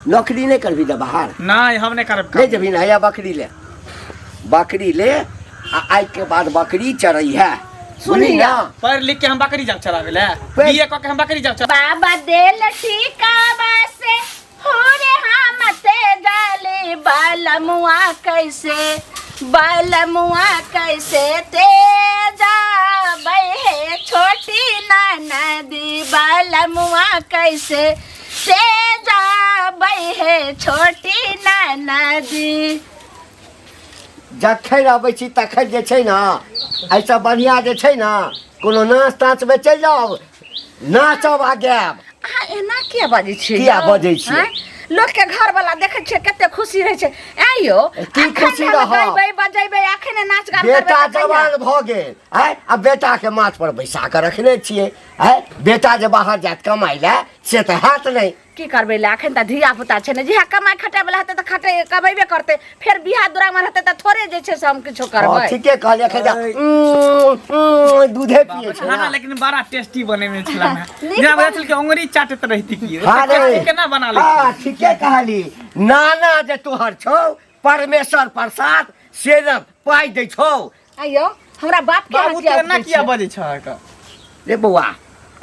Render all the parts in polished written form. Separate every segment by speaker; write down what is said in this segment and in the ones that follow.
Speaker 1: नौकरी नहि करबी तऽ बाहर
Speaker 2: नहि हम नहि करब
Speaker 1: नहि जेबही ने। हैया बकरी ले, बकरी ले, आ आइ के बाद बकरी चरै है।
Speaker 3: सुनही
Speaker 1: ना।
Speaker 2: पढ़ लिख के हम बकरी जाब चरावे ले, बीए क के हम बकरी जाब चरा।
Speaker 3: बाबा देल टीकावा से हो रे हम ते जाले बालमुआ कैसे, बालमुआ कैसे ते जाबै हे छोटी ननदी, बालमुआ कैसे ते जाबै हे छोटी ननदी।
Speaker 1: जखन अबै छी तखन जे छै ने एहिसँ बढ़िआँ जे छै ने कोनो नाच ताचमे चलि जाउ, नाचब आ गायब।
Speaker 3: अहाँ एना किया बाजै छियै?
Speaker 1: किया बजै छियै?
Speaker 3: आँय? लोक के घर वाला देखै छियै कते खुशी रहै छै। आँय यौ,
Speaker 1: की
Speaker 3: अखन
Speaker 1: खुशी
Speaker 3: हम
Speaker 1: रहब?
Speaker 3: गैबै बजैबै, अखन नाच गान करबै
Speaker 1: बेटा
Speaker 3: तऽ कहिया?
Speaker 1: जवान भऽ गेल आँय, आ बेटाके माथ पर बैसा कऽ रखने छियै आँय। बेटा जे बाहर जायत कमाइ लए से तऽ हैत नहि।
Speaker 3: की करबै ले, अखन तऽ धिया पुता छै ने, जहिया कमाइ खटाइ वाला हेतै तऽ खटे कमेबे करतै, फेर बियाह दुरागमन हेतै तऽ थोड़े जे छै से हम किछो करबै।
Speaker 1: हँ, ठीके कहलियै, एखन जे दूधे पियै छै
Speaker 2: खाना
Speaker 1: ने।
Speaker 2: लेकिन बड़ा टेस्टी बनेने छला ने।
Speaker 3: नीक
Speaker 2: जेना
Speaker 3: बने-
Speaker 2: बुझाइ छल कि अंगुरी चाटैत रहिती की।
Speaker 1: हाँ रे।
Speaker 2: टेस्टी केना बना लै
Speaker 1: हाँ, ठीके कहली। नाना जे तोहर छौ परमेश्वर प्रसाद से ने पाइ दै छौ।
Speaker 3: आइयो हमरा बाप के
Speaker 2: बाबू
Speaker 3: अहाँ
Speaker 2: तू एना
Speaker 3: किया
Speaker 2: किया बजै छह?
Speaker 1: रे बौआ,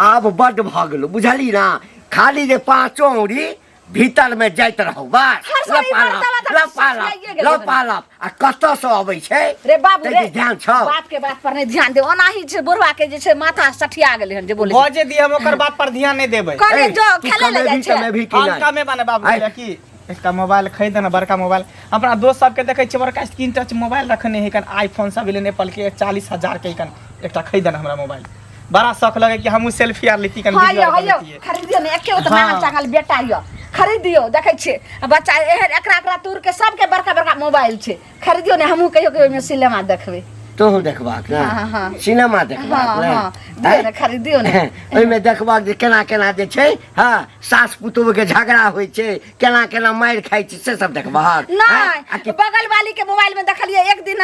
Speaker 1: आब बड्ड भऽ गेलौ, बुझली ना? खाली जे पाँचो औरी भीतर में जाइत रहौ बस।
Speaker 3: हर साल ई
Speaker 1: लपा लप,
Speaker 3: बर्तन तऽ
Speaker 1: लपा लप,
Speaker 3: सठियाइए गेलै।
Speaker 1: लपा लप। आ कतऽ से अबै छै
Speaker 3: रे बाबू
Speaker 1: ताहि
Speaker 3: रे,
Speaker 1: के ध्यान छौ?
Speaker 3: बाप के बात पर नहीं ध्यान दे, ओनाही छै बुढ़वा के जे छै माथा सठिया गेलै हन जे बोले छै।
Speaker 2: बजे दी, हम ओकर बात पर ध्यान नहि देबै।
Speaker 3: कहने
Speaker 1: ए,
Speaker 3: जो
Speaker 1: तू
Speaker 3: खेले ले जाइ
Speaker 1: कमेबही
Speaker 3: छै।
Speaker 1: तमेबही कि
Speaker 2: हम
Speaker 1: नहि?
Speaker 2: कमे बने बाबू
Speaker 1: आइ।
Speaker 2: के की एकटा मोबाइल खरीद ने, बड़का मोबाइल। अपना दोस्त सबके देखै छियै बड़का स्क्रीन टच मोबाइल रखने है कन, आईफोन सब एलै एप्पल के 40,000 के कन। एकटा खरीद ने हमरा मोबाइल, बड़ा शौक लगे कि हमहूँ सेल्फी आर लेती कन,
Speaker 3: हाँ
Speaker 2: वीडियो
Speaker 3: यौ,
Speaker 2: आर
Speaker 3: हाँ यौ,
Speaker 2: बनैतियै।
Speaker 3: खरीदियौ ने, एके गो तऽ
Speaker 2: हाँ।
Speaker 3: मांगल चांगल बेटा यौ, खरीदियौ। देखै छियै आ बच्चा एहन एकरा एकरा तूर के सबके बड़का बड़का मोबाइल छै, खरीदियौ ने, हमहूँ कहियो कहियो ओहिमे सिनेमा देखबै।
Speaker 1: तोहूँ देखबाक ने?
Speaker 3: हाँ, हाँ।
Speaker 1: सिनेमा देखबाक
Speaker 3: हाँ,
Speaker 1: ने?
Speaker 3: हाँ, दियौ ने, खरीदियौ ने।
Speaker 1: ओहिमे देखबाक जे केना केना जे छै, हाँ, सास पुतोह के झगड़ा होइ छै, केना केना मारि खाइ छै, से सब देखबाक?
Speaker 3: नहि।
Speaker 1: आ कि
Speaker 3: बगल वाली के मोबाइल में देखलियै एक दिन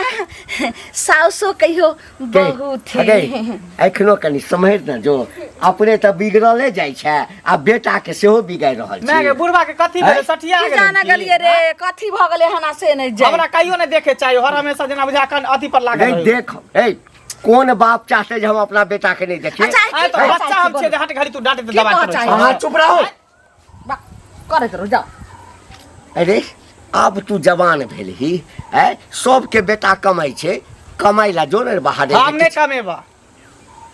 Speaker 3: साउसो कहियो बहू थी।
Speaker 1: अगे, एखनो कनि सम्हरि ने जो, अपने तऽ बिगड़ले जाइ छै आ बेटा के सेहो बिगाड़ि रहल
Speaker 2: माय गे
Speaker 1: छै।
Speaker 2: बुढ़वा के कथी भेलै?
Speaker 1: हैं?
Speaker 2: सठिया
Speaker 3: की
Speaker 2: गेलै
Speaker 3: जाने
Speaker 2: की?
Speaker 3: गेलियै रे, कथी भऽ गेलै हना से नहि जानि।
Speaker 2: हमरा कहियो नहि देखे चाहिए, हर हमेशा जेना बुझा कन अथी पर लागल
Speaker 1: नहि
Speaker 2: रहै।
Speaker 1: देख, ए कोन बाप चाहते जे हम अपना बेटा के नहीं देखिए?
Speaker 3: अच्छा, की
Speaker 2: आय तो
Speaker 3: कहऽ
Speaker 2: बच्चा
Speaker 3: चाहै
Speaker 2: हम
Speaker 3: छी
Speaker 2: छियै,
Speaker 3: बोलू?
Speaker 2: हट घड़ी तू डांटे
Speaker 3: की
Speaker 2: दबाई
Speaker 3: कहऽ
Speaker 2: करै
Speaker 3: चाहै
Speaker 2: छौ।
Speaker 1: अहाँ चुप रहो।
Speaker 3: बा, करैत रहू जाउ।
Speaker 1: अरे आब तू जवान भेलही, ऐ सबके बेटा कमाइ छै, कमाइ ला जो ने बाहर।
Speaker 2: हम नहि कमेबा,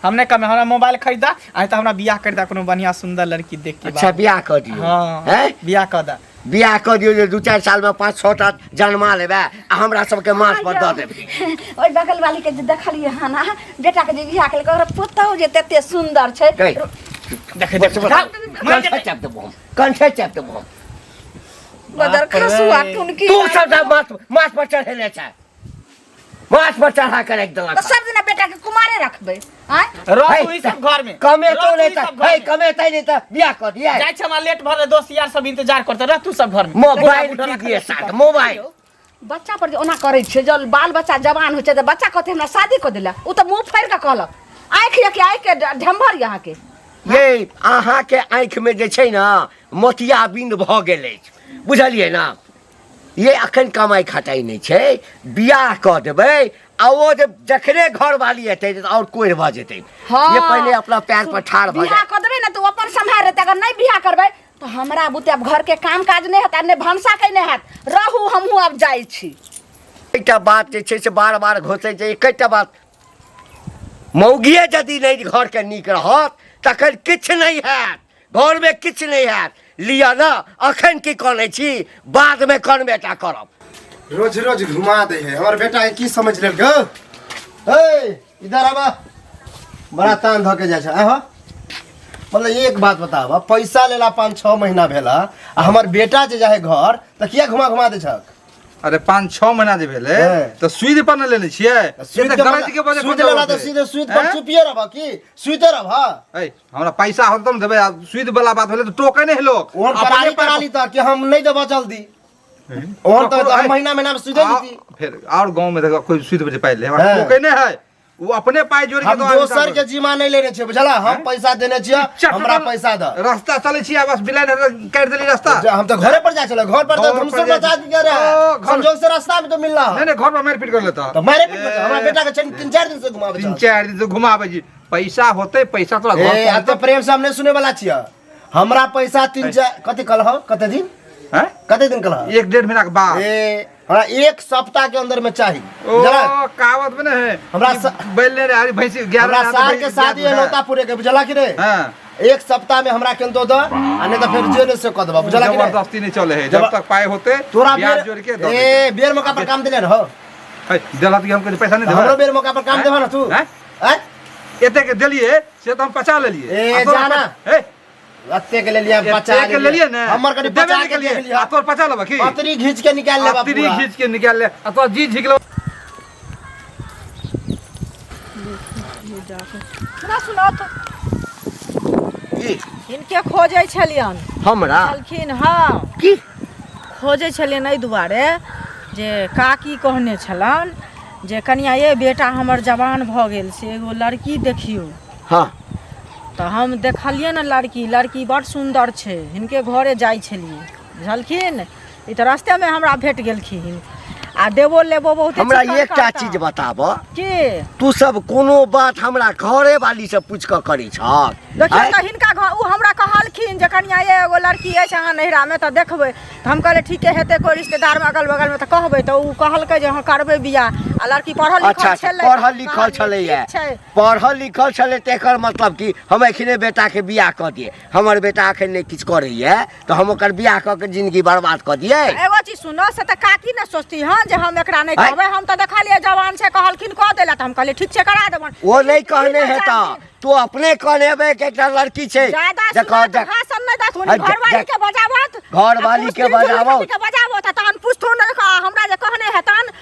Speaker 2: हम नहि कमे, हमरा मोबाइल खरीदा आ तऽ हमरा बियाह कर दा कोनो बढ़िया सुंदर लड़की देख के।
Speaker 1: अच्छा, बियाह कऽ दियौ?
Speaker 2: हाँ।
Speaker 1: हैं?
Speaker 2: बियाह कऽ दा।
Speaker 1: बियाह कऽ दियौ जे 2-4 साल में 5-6 टा जन्मा लेबै आ हमरा सबके माथ पर दऽ देबै।
Speaker 3: ओहि बगल वाली के जे देखलियै हन आ बेटा के जे बियाह केलकै, ओकरा पुतहु जे तते सुंदर छै।
Speaker 1: गई।
Speaker 2: देखे
Speaker 1: बस,
Speaker 2: देख
Speaker 1: बस, कंठे चापि देबो हम, कंठे चापि देबो हम।
Speaker 3: बदर
Speaker 2: बाप रे।
Speaker 3: खसुआ टुनकी।
Speaker 1: तू सबटा माथ माथ पर चढ़ेने छै, माथ पर चढ़ा के राखि देलक।
Speaker 3: तऽ सब दिना बेटा के कुमारे रखबै आँय?
Speaker 2: रह
Speaker 1: हे,
Speaker 2: तू ई सब घर में
Speaker 1: कमेतो
Speaker 2: रह तू
Speaker 1: नहि
Speaker 2: ई
Speaker 1: तऽ
Speaker 2: सब घर
Speaker 1: हे
Speaker 2: में।
Speaker 1: कमेतै नहि तऽ बियाह कऽ दियै।
Speaker 2: जाइ छै, हमरा लेट भऽ गेलै, दोस्त यार सब इंतजार करते, रह तू सब घर में।
Speaker 1: मोबाइल की दिए साथ मोबाइल।
Speaker 3: बच्चा पर जे ओना करै छै, जब बाल बच्चा जवान होइ छै तऽ बच्चा कहतै हमरा शादी कऽ देला, ओ तऽ मुँह फाड़ि कऽ कहलक आँखि यऽ कि आँखि के ढेम्भर यऽ अहाँके?
Speaker 1: ये अहाँके आँखिमे जे छै ने मोतियाबिंद भऽ गेल अछि, बुझलियै ने? ये अखन कमाइ खटाइ नहि छै, बियाह कऽ देबै आ ओ जे जखने घरवाली एतै तऽ आओर कोढ़ि भऽ जेतै।
Speaker 3: हाँ।
Speaker 1: ये पहिले अपना पैर पर ठाढ़ भऽ
Speaker 3: बियाह
Speaker 1: जाय।
Speaker 3: कऽ देबै ने तऽ ओ अपन सम्हारि लेतै, अगर नहि बियाह करबै तऽ हमरा बुते आब घरके काम काज नहि हेतै आ नहि भनसा के नहि हैत। रहू, हमहूँ आब जाइ छी।
Speaker 1: एकटा बात जे छै से बार बार घोसै छै एकटा बात, मौगिए यदि नहि घरके नीक रहत तखन किछु नहि हैत, घरमे किछु नहि हैत। लिअ ने, अखन की कनै छी, बादमे कनबेटा करब।
Speaker 4: रोज रोज घुमा दे है हमर बेटा के, की समझ लेलको? हे इधर आबा, बड़ा तान धऽ के जाइ छै। आहो, मतलब एक बात बताब, पैसा लेला 5-6 महीना भेला आ हमर बेटा जे जाए घर तऽ किया घुमा घुमा दै छक?
Speaker 5: अरे 5-6 महीना जे भेलै
Speaker 4: हैं।
Speaker 5: तऽ सुइद पर ने लेने छियै।
Speaker 4: सुइद
Speaker 5: तऽ
Speaker 4: के
Speaker 5: गरज के वजह
Speaker 4: सुइद लेला तऽ सीधे सुइद पर
Speaker 5: हैं?
Speaker 4: चुपिए रहब की सुइते रहब?
Speaker 5: ऐ हमरा पैसा होत तब देबै, आ सुइद वाला बात भेलै तऽ टोकै नहि लोक।
Speaker 4: ओहन
Speaker 5: अपने
Speaker 4: करारी
Speaker 5: पैर पर-
Speaker 4: कराली तऽ कि हम नहि देबऽ जल्दी, ओहन तऽ
Speaker 5: ककरो-
Speaker 4: हम महीना महीना मे सुइदे
Speaker 5: आ-
Speaker 4: देती।
Speaker 5: फेर और गाँव में देखो कोई सुइद पर जे पाइ ले हमरा
Speaker 4: हैं।
Speaker 5: टोकै नहि है। ओ अपने पाई जोड़ के
Speaker 4: हम
Speaker 5: दो आदमी
Speaker 4: दोसर
Speaker 5: साथ
Speaker 4: के जिम्मा नहीं लेने छियै बुझला हम पैसा देने छियै
Speaker 5: चट
Speaker 4: हमरा पैसा द
Speaker 5: रास्ता चलै छी आ बस बिलाइ काटि देली रास्ता
Speaker 4: हम तो घरे पर जाए चले घर पर तो
Speaker 5: घर पर
Speaker 4: धुमसुर
Speaker 5: जाए
Speaker 4: बचा
Speaker 5: छी।
Speaker 4: दिया रहे
Speaker 5: ओ, घर-
Speaker 4: संजोग से रास्ता में तो मिलना
Speaker 5: नहीं नहीं घर पर मारि पीट कर लेता
Speaker 4: तो मारे पीट कर हमरा बेटा के छनि 3-4 दिन से घुमाबै
Speaker 5: तीन
Speaker 4: छल
Speaker 5: चारि दिन से घुमाबै छी पैसा होते पैसा तोरा घर
Speaker 4: ए
Speaker 5: पहुँचतौ।
Speaker 4: एते प्रेम से हम नहीं सुने वाला छियै हमरा पैसा तीन चार कते कहलहो कते दिन
Speaker 5: हैं?
Speaker 4: कते दिन कहलहो
Speaker 5: एक डेढ़ महीना के बाद
Speaker 4: ए हमरा एक सप्ताह के अंदर में चाही
Speaker 5: ओ
Speaker 4: बुझला
Speaker 5: कहावत में है
Speaker 4: हमरा
Speaker 5: बैल ले रहे भैंसी ग्यारह
Speaker 4: हमरा सार के शादी है लौतापुरे के बुझला कि रे
Speaker 5: हाँ
Speaker 4: एक सप्ताह में हमरा केन दो द आ नहीं तो फिर जेल से कह देबा बुझला कि रे
Speaker 5: जबरदस्ती नहीं चले है जब
Speaker 4: जब-
Speaker 5: तक पाए होते
Speaker 4: तोरा
Speaker 5: ब्याज
Speaker 4: बेर
Speaker 5: जोड़ के दो
Speaker 4: ए बेर मौका पर काम दिले न हो
Speaker 5: देला कि हमके पैसा नहीं
Speaker 4: हमरो
Speaker 5: देबा
Speaker 4: बेर मौका पर काम
Speaker 5: हैं?
Speaker 4: देबा ना तू
Speaker 5: हैं?
Speaker 4: हैं?
Speaker 5: एते के देलिए से तो हम पचा लेलिए
Speaker 4: ए,
Speaker 5: आ तोरा
Speaker 4: जाना।
Speaker 5: ए
Speaker 4: अत्ते के लेलिए बचा
Speaker 5: एते के लेलिए ने
Speaker 4: हमर कनी
Speaker 5: देबे
Speaker 4: बचा
Speaker 5: नहीं
Speaker 4: के
Speaker 5: के लिए
Speaker 4: देख
Speaker 5: आ
Speaker 4: लिया
Speaker 5: तोर पचा लेबा की
Speaker 4: पतरी घींच के निकाल लेबा
Speaker 5: पतरी
Speaker 4: पूरा।
Speaker 5: घींच के निकाल ले आ तोर जी झिक ले
Speaker 6: सुना सुना तो हिनके खोजै छलियन
Speaker 1: हमरा
Speaker 6: छलखिन हँ
Speaker 1: की
Speaker 6: खोजै छलियन एहि दुआरे जे काकी कहने छलन जे कनिया ये बेटा हमर जवान भऽ गेल से एगो लड़की देखियौ
Speaker 1: हाँ
Speaker 6: तऽ हम देखलियै ने लड़की लड़की बड़ सुन्दर छै हिनके घरे जाइ छलियै बुझलखिन ई तऽ रस्तेमे हमरा भेट गेलखिन आ देबो लेबो बहुत
Speaker 1: हमरा एकटा चीज बताब
Speaker 6: की
Speaker 1: तू सब कोनो बात हमरा घरे वाली से पूछ कऽ करै छह
Speaker 6: देखियौ
Speaker 1: आँय?
Speaker 6: तऽ हिनका घर ओ हमरा कहलखिन जे कनिया ये एगो लड़की अछि अहाँ नैहरामे तऽ देखबै तऽ हम कहलियै ठीके हेतै कोइ रिश्तेदारमे अगल बगलमे तऽ कहबै तऽ ओ कहलकै जे हँ करबै बियाह आ लड़की पढ़ल लिखल
Speaker 1: अच्छा अच्छा
Speaker 6: छलै
Speaker 1: पढ़ल लिखल
Speaker 6: कहलियै,
Speaker 1: छलैया
Speaker 6: ठीक छै
Speaker 1: पढ़ल लिखल छलै तऽ एकर मतलब कि हम एखने बेटाके बियाह कऽ दियै हमर बेटा एखन नहि किछु करैया तऽ हम ओकर बियाह कऽ के जिंदगी बर्बाद कऽ दियै
Speaker 6: एगो चीज सुनो से तऽ काकी ने सोचती हँ जे हम एकरा नहि
Speaker 1: आँय?
Speaker 6: कहबै हम तऽ देखलियै जवान छै कहलखिन कऽ देला तऽ हम कहलियै ठीक छै करा देबन
Speaker 1: ओ नहि कहने
Speaker 6: ई ने
Speaker 1: हेता
Speaker 6: जानथिन।
Speaker 1: तू अपने कहने हेबै कि एकटा लड़की छै
Speaker 6: ज्यादा
Speaker 1: देखो
Speaker 6: सुना तऽ
Speaker 1: देख
Speaker 6: भाषण नहि देथुन
Speaker 1: आ,
Speaker 6: घरवाली
Speaker 1: देख-
Speaker 6: के बजाबत
Speaker 1: घरवाली के
Speaker 6: आ पुछथिन,
Speaker 1: बजाबत।
Speaker 6: के बजाबत आ तहन पुछथुन ने देखो, हमरा जे कहने हेतन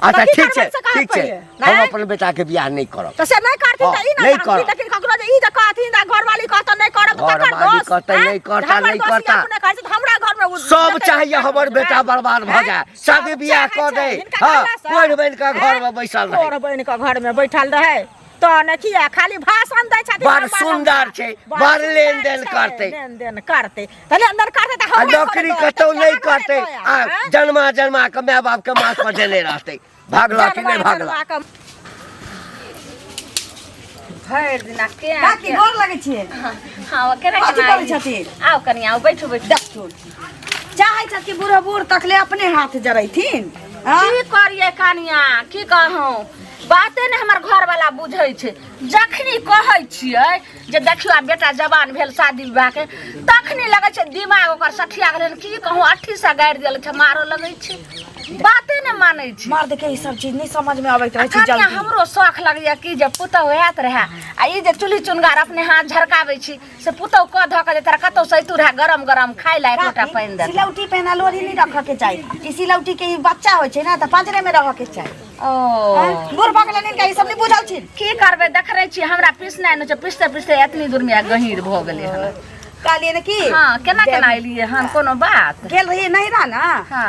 Speaker 1: अच्छा
Speaker 6: तऽ की
Speaker 1: ठीक छै
Speaker 6: करबनि से कहत
Speaker 1: ठीक छै
Speaker 6: पहिले,
Speaker 1: हम
Speaker 6: नहि?
Speaker 1: अपन बेटाके बियाह नहि करब
Speaker 6: तऽ से नहि करथिन
Speaker 1: हँ,
Speaker 6: तऽ ई
Speaker 1: नहि
Speaker 6: ने जानथिन
Speaker 1: करब।
Speaker 6: लेकिन ककरो जे ई जे कहथिन आ घरवाली कहतन नहि करब तऽ तकर
Speaker 1: घरवाली
Speaker 6: दोष
Speaker 1: कहतै,
Speaker 6: आँय?
Speaker 1: नहि करता,
Speaker 6: हमर
Speaker 1: नहि
Speaker 6: दोष ई
Speaker 1: करता।
Speaker 6: अपने कहै छै तऽ हमरा घरमे ओ
Speaker 1: सब
Speaker 6: देतै,
Speaker 1: चाहिए हमर बेटा बर्बाद भऽ
Speaker 6: आँय?
Speaker 1: जाए शादी
Speaker 6: सब
Speaker 1: बियाह
Speaker 6: चाहै
Speaker 1: कऽ
Speaker 6: छै,
Speaker 1: दे
Speaker 6: हिनका
Speaker 1: हँ
Speaker 6: कहलासँ,
Speaker 1: कोढ़ि बनि कऽ
Speaker 6: आँय?
Speaker 1: घरमे बैसल रहै
Speaker 6: कोढ़ बनि कऽ घरमे बैठल रहै तऽ ने किया खाली भाषण दै छथिन
Speaker 1: बड़
Speaker 6: लम्बा
Speaker 1: सुन्दर
Speaker 6: लम्बा।
Speaker 1: छै,
Speaker 6: बड़
Speaker 1: बड़
Speaker 6: सुन्दर
Speaker 1: लेनदेन
Speaker 6: छै,
Speaker 1: करतै।
Speaker 6: लेनदेन करतै तऽ लेनदेन करतै तऽ
Speaker 1: आ
Speaker 6: हमरा
Speaker 1: नौकरी
Speaker 6: घरे
Speaker 1: कतौ
Speaker 6: दऽ
Speaker 1: नहि
Speaker 6: आयत,
Speaker 1: करतै
Speaker 6: तऽ
Speaker 1: आ
Speaker 6: अहाँ घरे दऽ आयत,
Speaker 1: जन्मा जन्मा कऽ माय बाप के माथ पर देने रहतै भागला कि नहि
Speaker 6: जन्मा
Speaker 1: भागला
Speaker 6: जन्मा कऽ
Speaker 3: भरि दिना के
Speaker 7: काकी गोर लगै छियै
Speaker 3: हँ केना
Speaker 7: कथी
Speaker 3: केना
Speaker 7: करै छथिन
Speaker 3: आउ कनि आउ बैठू बैठू
Speaker 7: देखथुन चाहै छथि कि बूढ़ बूढ़ तकले अपने हाथ जरैथिन हँ?
Speaker 3: की करिए कनिया की कहूँ बाते ने हमर घरवाला बुझै छै जखनी कहै छियै जे देखियौ आब बेटा जवान भेल शादी विवाहके तखनी लगै छै दिमाग ओकर सठिया गेलै हन। की कहूँ अट्ठी से गारि देल छै मारऽ लगै छै बाते ने मानै छै
Speaker 7: मर्द के ई सब चीज नहीं समझ में अबैत रहै छै
Speaker 3: कनिया
Speaker 7: जल्दी
Speaker 3: हमरो शौख लगैया कि जे पुतहु आयत रहए आ ई जे चूल्ही चुनगार अपने हाथ झरकाबै छी से पुतहु कऽ धऽ कऽ जे तोरा कतहु से अयतु रहए गरम गरम खाय लए एक लोटा पानि देतै
Speaker 7: सिलौटी पहिना लोढ़ी नहीं रखऽ के चाही ई सिलौटी के ई बच्चा होइ छै ने तऽ पंजरे में रहऽ के चाही
Speaker 3: ओ
Speaker 7: बूढ़ भऽ गेलनि हिनका ई सब नहीं बुझल छिन
Speaker 3: की करबै देखै छी हमरा पिसनाइ नहि छै पिसते पिसते एतनी दूर में गहीर भऽ गेलै हन
Speaker 7: कहलियै ने की
Speaker 3: हँ केना केना एलियै हन कोनो बात
Speaker 7: गेल रहियै नैहरा ने
Speaker 3: हँ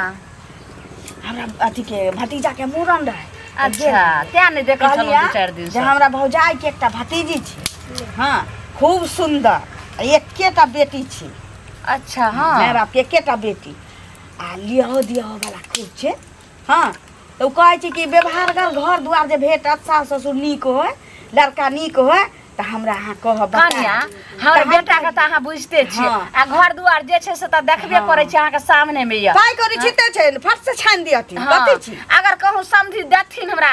Speaker 7: हमरा अथी के भतीजा के मूड़न रहै
Speaker 3: अच्छा तें नहि देखै छलहुँ
Speaker 7: कहलियै
Speaker 3: दू चारि दिन
Speaker 7: जे हमरा भौजाई के एकटा भतीजी छै हँ खूब सुन्दर आ एकेटा बेटी छै
Speaker 3: अच्छा हँ
Speaker 7: माय बाप के एकेटा बेटी आ लिअहो दियहो वाला खूब छै हँ तऽ ओ कहै छै कि व्यवहारगर घर दुआर जे भेटत सास ससुर नीक होय लड़का नीक होय तऽ हमरा अहाँ कहब बतायब।
Speaker 3: कनिया हमर
Speaker 7: तऽ हम
Speaker 3: बेटा के तऽ अहाँ बुझिते छियै
Speaker 7: हँ।
Speaker 3: आ घर दुआर जे छै से तऽ देखबे करै छी अहाँके सामने मे यऽ
Speaker 7: पाइ कौड़ी छिते छै फट से छानि दिअथिन
Speaker 3: हँ।
Speaker 7: कथी छी
Speaker 3: अगर कहूँ समझी देथिन हमरा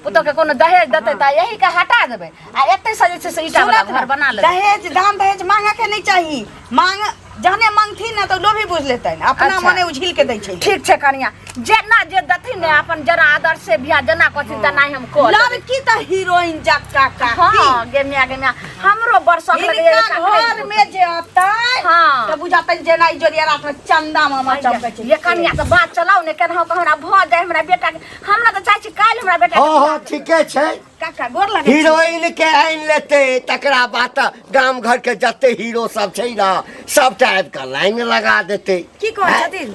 Speaker 3: पुतोह के कोनो दहेज देतै तऽ यही के हटा देबै आ एते से जे छै से ईटा वाला
Speaker 7: सुनत
Speaker 3: घर
Speaker 7: ने,
Speaker 3: बना लेबै
Speaker 7: दहेज दान दहेज मांगे के नहीं चाही मांग जहने मांगथिन ने तऽ लोभी बुझ लेतनि अपना
Speaker 3: अच्छा।
Speaker 7: मने उझिल के दै छै
Speaker 3: ठीक छै कनिया जेना जे देथिन ने अपन जेना आदर्श से बियाह जेना कहथिन तेना हम कऽ लेबै।
Speaker 7: लड़की तऽ हीरोइन जकाँ काकी
Speaker 3: हँ गे माय गे माय हमरो बड़ शौक लगैया
Speaker 7: हिनका घर में जे अतै
Speaker 3: हाँ।
Speaker 7: तऽ बुझतै जेना ई जोरिया रात में चंदा मामा चमकै छै
Speaker 3: ये कनिया के बात चलाउ ने केनाहु कऽ हमरा भऽ जाय हमरा बेटा के हमरा तऽ चाहै छी काल्हि हमरा बेटा के
Speaker 1: हँ हँ ठीके छै
Speaker 7: काका गोर लगै छी
Speaker 1: हीरोइन के आनि लेतै तकरा बाद तऽ गाम घर के जते हीरो सब छै ने सबटा आबि कऽ लाइन लगा देतै
Speaker 7: की कहै छथिन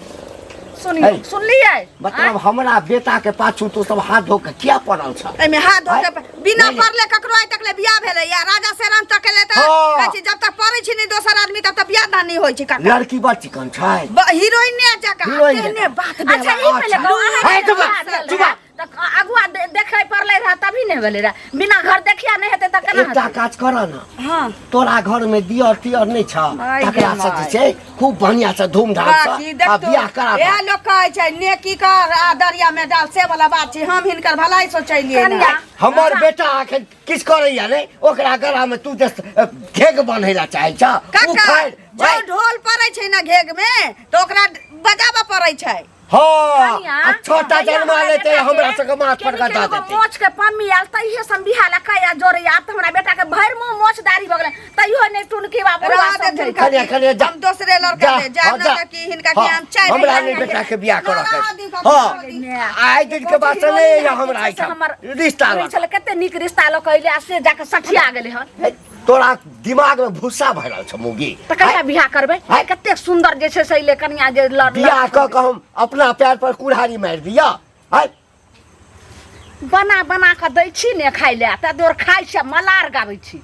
Speaker 3: सुनियौ
Speaker 1: है।
Speaker 3: सुनलियै
Speaker 1: मतलब हमरा बेटा के पाछू तू सब हाथ धो के किया पड़ल छ
Speaker 7: एहिमे हाथ धो के बिना
Speaker 1: नहीं।
Speaker 7: पढ़ले ककरो आइ तक ले बियाह भेलै या राजा से राम तक ले तऽ
Speaker 1: हाँ।
Speaker 7: कहै छै जब तक पढ़ै छी नहि दोसर आदमी तब तक बियाह दान नहि होइ छै काका
Speaker 1: लड़की बड़ चिकन छै
Speaker 7: हीरोइन ने जकाँ
Speaker 1: हीरोइन
Speaker 7: तेहने
Speaker 1: जकाँ।
Speaker 7: बात
Speaker 3: अच्छा ई पहिले कहू अहाँ
Speaker 1: है,
Speaker 3: के
Speaker 1: चुप,
Speaker 3: बियाह भेल
Speaker 1: चुप।
Speaker 3: रहए, तऽ अगुआ देखै पड़लै रहए तभी ने भेलै रहए बिना घर देखिया नहि हेतै तऽ केना
Speaker 1: एकटा
Speaker 3: हेतै?
Speaker 1: काज कर ना
Speaker 7: हँ
Speaker 1: तोरा घर में दियर तियर नहीं छ
Speaker 7: आइ गे
Speaker 1: तकरा से जे
Speaker 7: माय।
Speaker 1: छै खूब बढ़िया से धूमधाम
Speaker 7: बाकी
Speaker 1: से
Speaker 7: देख
Speaker 1: आ
Speaker 7: तू
Speaker 1: बियाह करा
Speaker 7: इएह
Speaker 1: दे।
Speaker 7: लोक कहै छै नेकी कर आ दरिया में डाल से वाला बात छै हम हिनकर भलाई सोचलियै
Speaker 3: कनिया
Speaker 7: ने
Speaker 1: हमर बेटा अखन किछ करैया नहीं ओकरा गला में तू जे घेघ बन्है ला चाहै छ उ
Speaker 7: काका
Speaker 1: खाइ
Speaker 7: जो ढोल पड़ै छै ने घेघ में तऽ ओकरा बजाबऽ पड़ै छै
Speaker 1: हाँ
Speaker 3: कनिया,
Speaker 1: आ छोटा
Speaker 3: कहिया
Speaker 1: जन्मा
Speaker 3: हमरा
Speaker 1: लेते
Speaker 3: बेटा
Speaker 1: हमरा
Speaker 3: के
Speaker 1: सबके माथ पर
Speaker 3: केनी
Speaker 1: गदा
Speaker 3: केनी गो
Speaker 1: देते
Speaker 3: मोछ के पम्मी आयल तहिये से हम बियाह ला कया जोड़ैया आब तऽ हमरा बेटा के भरि मुँह मोछ दाढ़ी भऽ गेलै तैयो नहि टुनकी बाबू
Speaker 7: रह दे
Speaker 1: कनिया,
Speaker 7: हिनका
Speaker 1: कनिया, जा।
Speaker 7: हम दोसरे लड़का
Speaker 1: जा,
Speaker 7: ले जायब
Speaker 1: हाँ,
Speaker 7: ना
Speaker 1: जा।
Speaker 7: तऽ कि हिनका के
Speaker 1: हाँ,
Speaker 7: हम चाय
Speaker 1: हमरा
Speaker 7: नहीं
Speaker 1: नहीं बेटा के बियाह करऽ के
Speaker 7: रह दी, काकी,
Speaker 1: हाँ
Speaker 7: रह दी।
Speaker 1: आइ दिन के बाद से नहीं या हमरा एहिठाम रिश्ता
Speaker 3: छलै कते नीक रिश्ता लऽ कऽ अयलै आ से जाकऽ सठिया गेलै हन
Speaker 1: लग। तोरा दिमाग में भूसा भरल छ मुगी
Speaker 3: तऽ कहिया बियाह करबै
Speaker 1: आँय?
Speaker 3: कतेक सुन्दर जे छै से अयलै कनिया जे लड़
Speaker 1: बियाह कऽ कऽ हम अपना पैर पर कुल्हाड़ी मारि दिअ आँय?
Speaker 3: बना बना कऽ दै छी ने खाय लए तऽ दुआरे खाइ छी आ मलार गाबै छी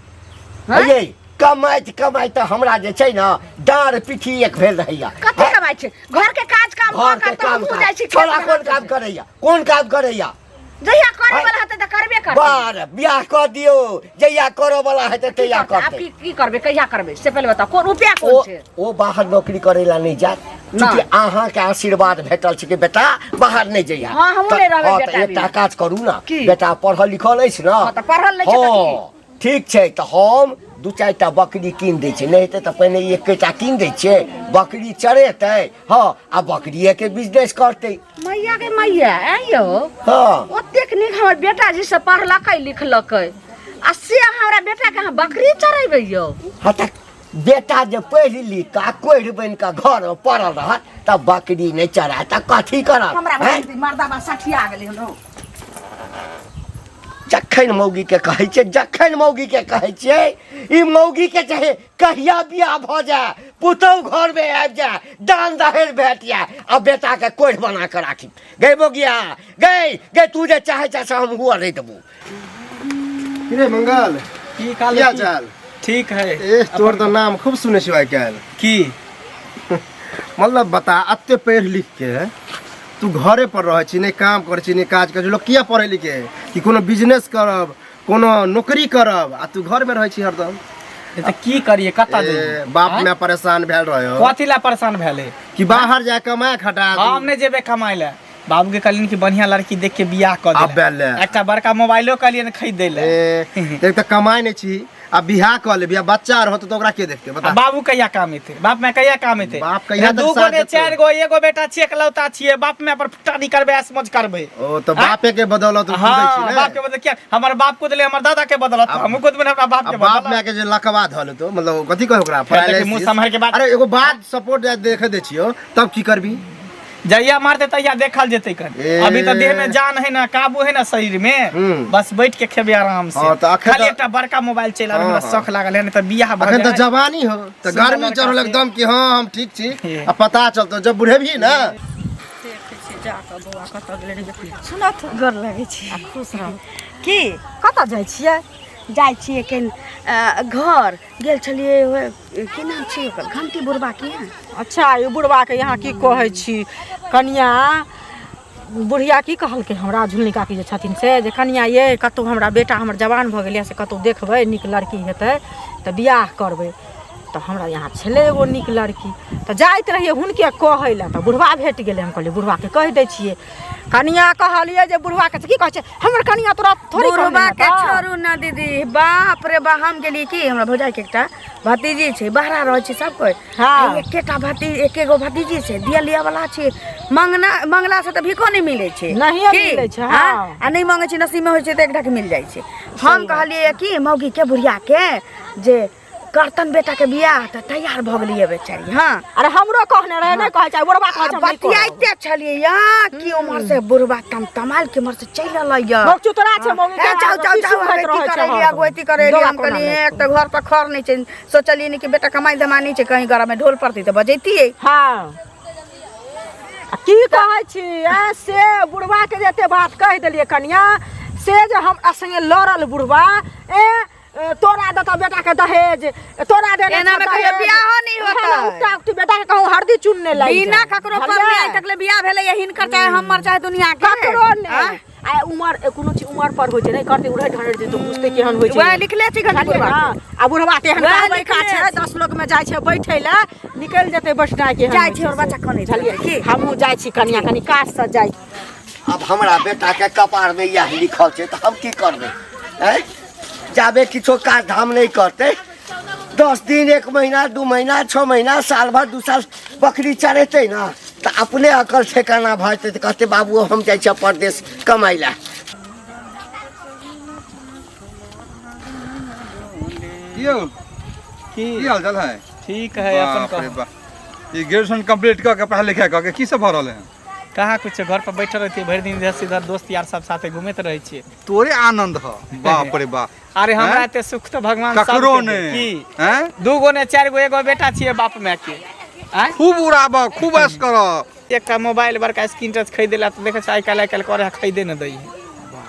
Speaker 3: हँ?
Speaker 1: ये कमाइत कमाइत तऽ हमरा जे छै ने डाँड़ पिठी एक भेल रहैया
Speaker 3: कथी कमाइ छै घर के काज काम कऽ
Speaker 1: घर
Speaker 3: कऽ
Speaker 1: के
Speaker 3: तऽ
Speaker 1: काम
Speaker 3: हमहूँ जाइ छी
Speaker 1: काज छोड़ा
Speaker 3: खेतमे
Speaker 1: कोन काम करैया कोन काम करैया
Speaker 3: जहिया करे
Speaker 1: आँय?
Speaker 3: वाला हेतै तऽ करबे करतै
Speaker 1: बार बियाह कऽ दियौ जहिया करऽ वाला हेतै
Speaker 3: की
Speaker 1: तहिया
Speaker 3: करतै? आब
Speaker 1: करतै
Speaker 3: की की करबै कहिया करबै से पहिले बताउ कोन उपाय कोन
Speaker 1: ओ
Speaker 3: छै
Speaker 1: ओ बाहर नौकरी करै ला नहि जायत चूँकि अहाँके आशीर्वाद भेटल छै कि बेटा बाहर नहि जइहा
Speaker 3: हाँ, हमहूँ नहि रहबै
Speaker 1: हाँ, तऽ
Speaker 3: बेटा
Speaker 1: एकटा
Speaker 3: बिना।
Speaker 1: काज करू ने
Speaker 3: की?
Speaker 1: बेटा पढ़ल लिखल अछि ने
Speaker 3: हाँ, तऽ पढ़ल नहि छै तऽ की?
Speaker 1: हाँ, ठीक छै तऽ हम दू चारिटा बकरी कीन दै छियै नहि हेतै तऽ पहिने एकेटा कीन दै छियै बकरी चरेतै हँ आ बकरिएके बिजनेस करतै
Speaker 3: मैया के मैया आँय यौ
Speaker 1: हँ
Speaker 3: ओतेक नीक हमर बेटा जी से पढ़लकै लिखलकै आ से हमरा बेटाके अहाँ बकरी चरेबै यौ
Speaker 1: हँ तऽ बेटा जे पढ़ि लिख कऽ आ कोढ़ि बनि कऽ घरमे पड़ल रहत तऽ बकरी नहि चरायत तऽ कथी करत
Speaker 3: हमरा
Speaker 1: आँय?
Speaker 3: मर्दाबा सठिया गेलै हन हौ।
Speaker 1: जखन मौगीके कहै छियै जखन मौगीके कहै छियै ई मौगीके चाहे कहिया बियाह भऽ जाय पुतहु घरमे आबि जाय दान दहेज भेट जाय आ बेटाके कोढ़ि बना कऽ राखी गै मौगिया गै गै तू जे चाहै छ से हम हुअ नहि देबू
Speaker 4: रे मंगल
Speaker 2: की काल
Speaker 4: की हाल चाल
Speaker 2: ठीक है
Speaker 4: ए तोर तऽ नाम खूब सुनै छियौ आइ काल्हि
Speaker 2: की
Speaker 4: मतलब बता एते पढ़ि लिख के तू घरे पर रहै छी नहि काम करै छी नहि काज करै छी लोक किया पढ़ै लिखे है कि कोनो बिजनेस करब कोनो नौकरी करब आ तू घरमे रहै छी हरदम
Speaker 2: तऽ की करिए कतऽ
Speaker 4: ए,
Speaker 2: जइए
Speaker 4: बाप माय परेशान भेल रहे हो
Speaker 2: कथी ला परेशान भेलै
Speaker 4: कि बाहर जा कमाए खटा
Speaker 2: हम नहि जेबै कमाइ लए बाबू के कहलियनि कि बढ़िया लड़की देख के बियाह कऽ
Speaker 4: आब
Speaker 2: दे
Speaker 4: ले।
Speaker 2: एकटा बड़का मोबाइलो कहलियनि खरीद दै लए
Speaker 4: ए देख तऽ कमाइ नहि छी आ बियाह कऽ लेबही आ बच्चा रहत तऽ ओकरा के देखतै
Speaker 2: आ
Speaker 4: बता
Speaker 2: बाबू कहिया काम एतै बाप माय कहिया काम एतै
Speaker 4: बाप कहिया तक
Speaker 2: दू गो
Speaker 4: साथ
Speaker 2: ने
Speaker 4: देतै?
Speaker 2: चारि गो एगो बेटा छियै एकलौता छियै बाप माय पर फुट्टा नहीं करबै ऐश मौज करबै
Speaker 4: ओ तऽ बापे के बदौलत कुदै छी
Speaker 2: हाँ
Speaker 4: ने
Speaker 2: बाप के बदल किया हमर बाप कुदले हमर दादा के बदलत हमहूँ कुदबै ने हमरा बाप
Speaker 4: आ
Speaker 2: के
Speaker 4: बाप
Speaker 2: बदलत
Speaker 4: माय के जे लकवा धऽ लेतो मतलब कथी कहै ओकरा
Speaker 2: फेर देखी,
Speaker 4: paralysis।
Speaker 2: मुँह सम्हारि के बात-
Speaker 4: अरे एगो बात सपोर्ट देखे दै छियौ तब की करबी
Speaker 2: जहिया मारते तहिया देखल जेतै कन
Speaker 4: ए।
Speaker 2: अभी तऽ देह में जान है ना काबू है ना शरीर में
Speaker 4: हम्म।
Speaker 2: बस बैठ के खेबे आराम से
Speaker 4: हाँ, तऽ अखन
Speaker 2: खाली
Speaker 4: तऽ-
Speaker 2: एकटा बड़का मोबाइल चलि आबै
Speaker 4: हाँ,
Speaker 2: हमरा
Speaker 4: हाँ।
Speaker 2: शौख लागल है नहीं तऽ बियाह भऽ
Speaker 4: अखन तऽ
Speaker 2: जाए
Speaker 4: जवानी हो तऽ
Speaker 2: सुन्दर
Speaker 4: गर्मी
Speaker 2: लड़का
Speaker 4: चढ़ल
Speaker 2: से।
Speaker 4: एकदम कि हाँ हम ठीक छी
Speaker 2: हे।
Speaker 4: आ पता चलतो जब बुढ़ेबही ना
Speaker 6: देखै छियै जाकऽ बौआ कतऽ गेलै रे सुनत
Speaker 7: गोर लगै छी
Speaker 6: आ खुश रह
Speaker 7: की
Speaker 6: कतऽ जाइ छियै
Speaker 7: जाइ छियै कनि घर गेल छलियै की नाम छै ओकर घंटी बुढ़बा के यहाँ
Speaker 6: अच्छा ई बुढ़बाके यहाँ की कहै छी कनिया बुढ़िया की कहलकै हमरा झुलनी काकी जे छथिन से जे कनिया ये कतहु हमरा बेटा हमर जवान भऽ गेलै से कतहु देखबै नीक लड़की हेतै तऽ बियाह करबै तऽ हमरा यहाँ छलै एगो नीक लड़की तऽ जाइत रहियै हुनके कहै लए तऽ बुढ़बा भेट गेलै हम कहलियै बुढ़बाके कहि दै छियै कनिया कहलियै जे बुढ़बाके से की कहै छै हमर कनिया तोरा थोड़ी कहने
Speaker 7: बुढ़बा के
Speaker 6: हेतौ।
Speaker 7: छोड़ू ना दीदी बाप रे बा हम गेलियै की हमरा भौजाई के एकटा भतीजी छै बहरा रहै छै सब कोइ
Speaker 6: हाँ।
Speaker 7: आ एकेटा भती एके गो भतीजी छै दिया लिया वाला छै मंगना मंगला से तऽ भीखो नहि मिलै छै
Speaker 6: नहिये
Speaker 7: की?
Speaker 6: मिलै छै,
Speaker 7: हाँ?
Speaker 6: हाँ।
Speaker 7: आ नहि मंगै छै नसीब में होइ छै तऽ एक ढक मिल जाइ छै हम कहलियै की मौगी के बुढ़िया के जे करतन बेटा के बियाह तऽ तैयार भऽ गेलियै बेचारी हँ
Speaker 6: अरे हमरो कहने रहे नहि कहै छै बुढ़बा कहै छै हम नहि करब।
Speaker 7: बतियाइते छलियै या कि उम्हर से बुढ़बा तमतमाल के उम्हर से चलि एलै या
Speaker 6: बकचू तोरा छै मौगी के
Speaker 7: ए, जाउ जाउ
Speaker 6: की
Speaker 7: जाउ
Speaker 6: सुखैत
Speaker 7: अथी
Speaker 6: रहै छै
Speaker 7: करै
Speaker 6: हरदम।
Speaker 7: लिअ अथी करै लिअ
Speaker 6: दवा
Speaker 7: हम
Speaker 6: कोना
Speaker 7: कहलियै
Speaker 6: लेतौ?
Speaker 7: एक तऽ घर पर खर नहि छै सोचलियै ने कि बेटा कमाइ धमाइ नहि छै कहीं घर में ढोल पड़तै तऽ बजैतियै
Speaker 6: हाँ आ की कहै छी ए से बुढ़वा के जे एते बात कहि देलियै कनिया से जे हमरा संगे लड़ल बुढ़वा ए ए, तोरा देतौ बेटा के दहेज तोरा देने
Speaker 7: एना में
Speaker 6: छौ
Speaker 7: कहियो
Speaker 6: दहेज।
Speaker 7: बियाहो नहि
Speaker 6: उएह ने
Speaker 7: होतै।
Speaker 6: उकटा उकटी बेटा के कहूँ हरदी चून नहि लागि
Speaker 7: बिना
Speaker 6: जाय।
Speaker 7: ककरो
Speaker 6: बुझलियै?
Speaker 7: पर आइ तक ले बियाह भेलै या हिनकर चाहे हमर चाहे दुनिया के
Speaker 6: ककरो
Speaker 7: आँय?
Speaker 6: नहि आ उमर कोनो चीज उमर पर होइ छै नहि करतै उड़ै ढड़ै जेतै तऽ बुझतै केहन होइ छै
Speaker 7: वएह लिखले छै घंटी
Speaker 6: बुझलियै
Speaker 7: बुढ़वा
Speaker 6: ने? आ बुढ़वा तेहन
Speaker 7: वएह
Speaker 6: कहबै का
Speaker 7: लिखले
Speaker 6: छै
Speaker 7: छै।
Speaker 6: 10 लोग में जाइ छै बैठै लए निकलि जेतै बैठनाइ केहन
Speaker 7: जाइ
Speaker 6: होइ
Speaker 7: छै और
Speaker 6: से।
Speaker 7: बच्चा कनैत
Speaker 6: बुझलियै
Speaker 7: रहै, की?
Speaker 6: हमहूँ जाइ छी कनिया कनि काजसँ जाइ छी।
Speaker 1: आब हमरा बेटाके कपारमे इएह लिखल छै तऽ हम की करबै आँय जाबे किछो काज धाम नहि करतै 10 दिन 1 महीना 2 महीना 6 महीना साल भर 2 साल बकरी चरेतै ने तऽ अपने अकल ठेकाना भऽ जेतै तऽ कहतै बाबू हम जाइ छियै परदेश कमाइ लए।
Speaker 5: की यौ
Speaker 2: की
Speaker 5: की हाल चाल है?
Speaker 2: ठीक है, अपन
Speaker 5: बाप रे
Speaker 2: कहू।
Speaker 5: बाप, ई ग्रेजुएशन कंप्लीट कऽ के पढ़ाई लिखाई कऽ के की सब भऽ रहल है?
Speaker 2: कहाँ कुछ, घर पर बैठल रहती भरि दिन इधर से इधर दोस्त यार सब साथे घूमैत रहै छियै।
Speaker 5: तोरे आनंद ह, बाप रे बाप।
Speaker 2: अरे हमरा
Speaker 5: हैं?
Speaker 2: एते सुख तऽ भगवान
Speaker 5: ककरो
Speaker 2: सबके दे।
Speaker 5: नहि।
Speaker 2: की
Speaker 5: हैं?
Speaker 2: 2 गो ने 4 गो एगो बेटा छियै बाप माय के। आँय?
Speaker 5: खूब उड़ाब, खूब ऐश कर।
Speaker 2: एकटा मोबाइल बड़का स्क्रीन टच खरीदे ला तऽ देखै छै आइ काल्हि आइ काल्हि करे खरीदे ने दै है।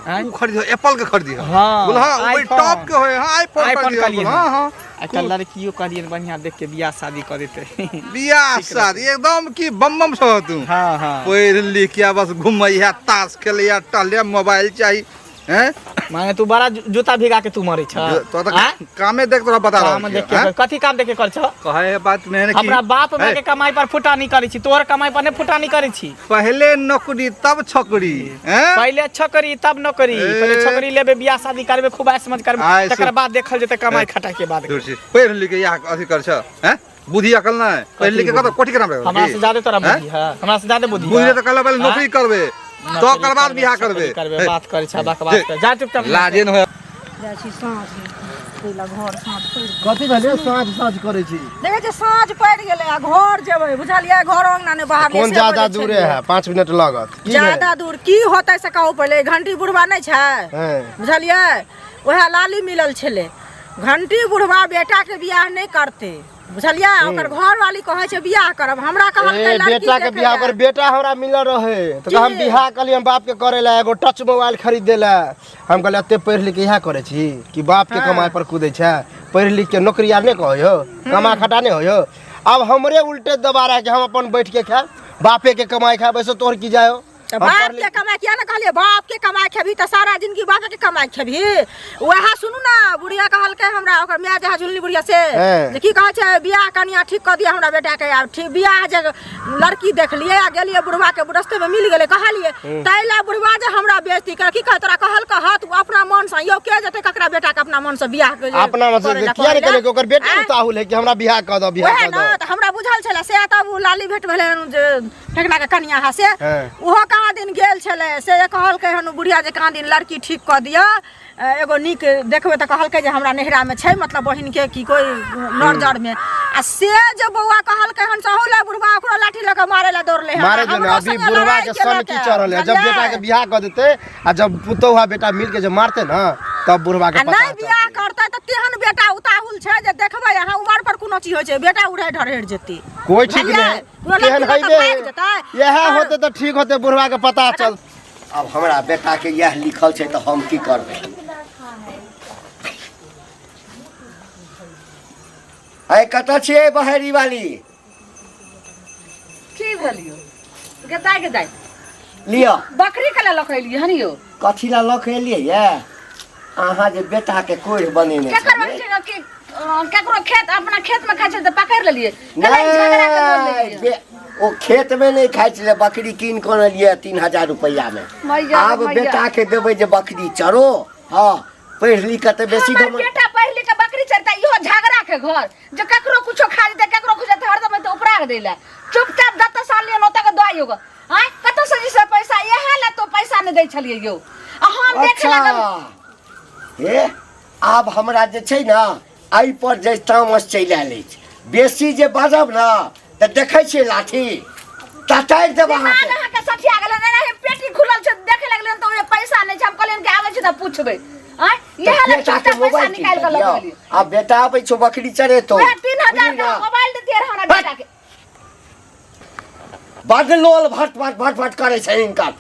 Speaker 2: आँय?
Speaker 5: उ खरीद, एप्पल के खरीदी।
Speaker 2: हाँ,
Speaker 5: बोल हाँ, वही
Speaker 2: आईफोन।
Speaker 5: टॉप के होय, हाँ, आईफोन
Speaker 2: आईफोन
Speaker 5: खरीदी।
Speaker 2: कहलियै।
Speaker 5: हाँ हाँ।
Speaker 2: एकटा लड़कियो कहलियै बढ़िया देख के बियाह शादी कऽ देतै।
Speaker 5: बियाह शादी एकदम की बम बम सब तू।
Speaker 2: हाँ हाँ।
Speaker 5: पढ़ लिख के बस घुमैया, ताश खेलैया, टहले, मोबाइल चाही। हैं?
Speaker 2: माने तू बड़ा जूता भिगा के तू मरै छ।
Speaker 5: तो तऽ
Speaker 2: आँय?
Speaker 5: कामे देख तोरा बता रहल
Speaker 2: काम
Speaker 5: छियौ,
Speaker 2: देख के
Speaker 5: हैं?
Speaker 2: कथी काम देख के कर छ?
Speaker 5: कहे बात नहीं है कि
Speaker 2: अपना बाप माय
Speaker 5: है,
Speaker 2: के कमाई पर फुटा नहीं करै छी, तोहर कमाई पर नहीं फुटा नहीं करै छी।
Speaker 5: पहले नौकरी तब छोकरी, हैं?
Speaker 2: पहले छोकरी तब नौकरी।
Speaker 5: ए।
Speaker 2: पहले छोकरी लेबे, बियाह शादी करबे, खूब ऐश मौज करबे,
Speaker 5: आइ
Speaker 2: तकर
Speaker 5: से-
Speaker 2: बाद देखल जेतै कमाई खटाई के बाद।
Speaker 5: दूर से पढ़ लिख के यहाँ अथी कर छ, हैं? बुद्धि अकल नहीं, पढ़ लिख के कत कोठी के नाम रहे?
Speaker 2: हमरा से ज्यादा तोरा
Speaker 5: हैं?
Speaker 2: बुद्धि है, हमरा से ज्यादा बुद्धि
Speaker 5: बुद्धि
Speaker 2: है।
Speaker 5: तऽ कहला पहले नौकरी करबे,
Speaker 2: नौकरी
Speaker 5: तो ओकर बाद
Speaker 2: करबे,
Speaker 5: बियाह
Speaker 2: छोकरी
Speaker 5: करबे।
Speaker 2: करबे, बात करै छ, बकवास कर। जा चुपचाप।
Speaker 5: लाजे न होय।
Speaker 6: जाइ छी साँझ पहिले घर साँझ पड़ि गेलै।
Speaker 4: कथी भेलै साँझ साँझ करै छी?
Speaker 6: देखै छियै साँझ पड़ि गेलै आ घर जेबै बुझलियै, घर अङ्गना नहि बाहर
Speaker 4: कोन ज्यादा दूरे है? 5 मिनट लागत। की भेलै?
Speaker 6: ज्यादा दूर की होतै से कहू पहिले। घंटी बुढ़वा नहि छै
Speaker 4: हैं।
Speaker 6: बुझलियै, उएह लाली मिलल छलै। घंटी बुढ़वा बेटा के बियाह नहि करतै बुझलियै, ओकर घरवाली कहै छै बियाह करब। हमरा कहलकै
Speaker 4: ए,
Speaker 6: लड़की
Speaker 4: बेटा के
Speaker 6: देखै
Speaker 4: बियाह,
Speaker 6: लए।
Speaker 4: ओकर बेटा हमरा मिलल रहे तऽ हम
Speaker 6: की?
Speaker 4: बियाह कहलियै हम बाप के करे ला एगो टच मोबाइल खरीद दे ला। हम कहलियै एते पढ़ि लिख के इएह करै छी कि बाप के कमाई पर कूदै छै? पढ़ि लिख के नौकरी आर नहि कहै हो, कमा खटा नहि होइ हो। आब हमरे उल्टे दोबारा के हम अपन बैठ के खायब, बापे के कमाई खायब, ऐसे तोहर की जाय हो?
Speaker 6: तऽ
Speaker 4: हम
Speaker 6: बाप
Speaker 4: पढ़
Speaker 6: के
Speaker 4: लिख-
Speaker 6: कमाई किया ने कहलियै, बाप के कमाई खेबही तऽ सारा जिंदगी बाप के कमाई खेबही। वएह सुनू ना, बुढ़िया कहलकै हमरा, ओकर माय जे है झुलनी बुढ़िया से
Speaker 4: हैं।
Speaker 6: जे की कहै छै बियाह कनिया ठीक कऽ दिअ हमरा बेटा के। आब ठीक बियाह जे लड़की देखलियै आ गेलियै बुढ़वा के रस्ते में मिल गेलै, कहलियै ताहि लए बुढ़वा जे हमरा बेइज्जती कर की कहै तोरा कहलकै हँ तू अपना मन से यौ के जेतै ककरा बेटा के अपना मन से बियाह के
Speaker 4: अपना मन से
Speaker 6: करै लए
Speaker 4: किया नहि
Speaker 6: कहै लए?
Speaker 4: कहलियै कि ओकर बेटे
Speaker 6: आँय?
Speaker 4: उताहुल है कि हमरा बियाह कऽ दऽ, बियाह
Speaker 6: वएह
Speaker 4: कऽ
Speaker 6: ने
Speaker 4: दऽ।
Speaker 6: तऽ हमरा बुझल छलै से। तब ओ लाली भेट भेलै हन जे ठेकना के कनिया है से,
Speaker 4: हैं।
Speaker 6: ओहो कहाँ दिन गेल छलै से कहलकै हन ओ बुढ़िया जे कहाँ दिन लड़की ठीक कऽ दिअ एगो नीक देखबै। तऽ कहलकै जे हमरा नैहरामे छै मतलब बहिनके की कोइ नजरमे। आ से जे बौआ कहलकै हन सहू लए बुढ़वा ओकरो लाठी लऽ कऽ मारै लए दौड़लै हन।
Speaker 4: मारे जो
Speaker 6: हमरो
Speaker 4: ने अभी
Speaker 6: संगे
Speaker 4: बुढ़वा
Speaker 6: लड़ाइ
Speaker 4: के सन
Speaker 6: केलक
Speaker 4: की
Speaker 6: हन,
Speaker 4: चढ़ल है। जब
Speaker 6: बुझलियै?
Speaker 4: बेटा के बियाह कऽ देतै आ जब पुतोहु आ बेटा मिल के जब मारते ना तब बुढ़वा के
Speaker 6: आ
Speaker 4: पता
Speaker 6: नहि बियाह
Speaker 4: चलतै।
Speaker 6: करतै तऽ तेहन बेटा उताहुल छै जे देखबै अहाँ उमर पर कोनो चीज होइ छै बेटा उड़ै ढरेड़ जेतै।
Speaker 4: कोई ठीक
Speaker 6: बुझलियै?
Speaker 4: नहीं,
Speaker 6: कोनो
Speaker 4: केहन
Speaker 6: लड़की लऽ कऽ
Speaker 4: हेबे
Speaker 6: भागि जेतै।
Speaker 4: इएह
Speaker 6: आओर-
Speaker 4: होते तऽ ठीक होते, बुढ़वा के पता चल।
Speaker 1: आब हमरा बेटा के इएह लिखल छै तऽ हम की करबै? आइ कतऽ छियै बहेरी वाली?
Speaker 3: की भेल यौ गेदाइ गेदाइ?
Speaker 1: लिअ
Speaker 3: बकरी के लऽ कऽ एलियै हन यौ।
Speaker 1: कथी लए लऽ कऽ एलियै ये? अहाँ जे बेटा के कोढ़ि बनेने
Speaker 3: केकर
Speaker 1: छलियै।
Speaker 3: बकरी के केकरो खेत अपना खेत में खाइ छलै तऽ पकड़ि लेलियै, कलाई झगड़ा के बोल
Speaker 1: नहि,
Speaker 3: लेलियै।
Speaker 1: ओ खेत में नहीं खाइ छलै, बकरी कीन कऽ अनलियै 3000 रुपैआ में।
Speaker 3: मैया रे
Speaker 1: आब
Speaker 3: मैया।
Speaker 1: बेटा के देबै जे बकरी चरो। हाँ, पढ़ि लिख कऽ तऽ बेसी
Speaker 3: हमर
Speaker 1: घमंड-
Speaker 3: बेटा पढ़ि लिख के बकरी चरता, इहो झगड़ा के घर जे ककरो कुछो खा जेतै ककरो कुछो जेतै हरदम एतै उपरा के दै लए। चुपचाप जतऽ से अनलियै ओतऽ के दऽ आइयो। आँय कतऽ से जे से पैसा इएह लए तो पैसा नहि दै छलियै यौ। आ हम देखे
Speaker 1: अच्छा
Speaker 3: लागल।
Speaker 1: हे आब हमरा जे छै ने एहि पर जे तामस चलि आयल अछि, बेसी जे बाजब ने तऽ देखै छियै लाठी तटारि देब
Speaker 3: दिमाग
Speaker 1: अहाँके।
Speaker 3: अहाँके सठिया गेल एनाहे पेटी खुलल छै देखे लगलियै तऽ ओहिमे पैसा नहि छै। हम कहलियनि कि आबै छै तऽ पुछबै। आँय
Speaker 1: तऽ
Speaker 3: इएह लए
Speaker 1: बेटा के
Speaker 3: चुपचाप पैसा
Speaker 1: मोबाइल कीन
Speaker 3: निकालि
Speaker 1: कऽ
Speaker 3: कऽ लऽ
Speaker 1: दियौ।
Speaker 3: गेलियै।
Speaker 1: आब बेटा आबै छौ बकरी चरेतौ।
Speaker 3: वएह 3000
Speaker 1: बुझली
Speaker 3: के
Speaker 1: ने?
Speaker 3: मोबाइल दैतियै रहए हमरा बेटा के।
Speaker 1: बड लोल भट भट भट भट करै छै हिनकर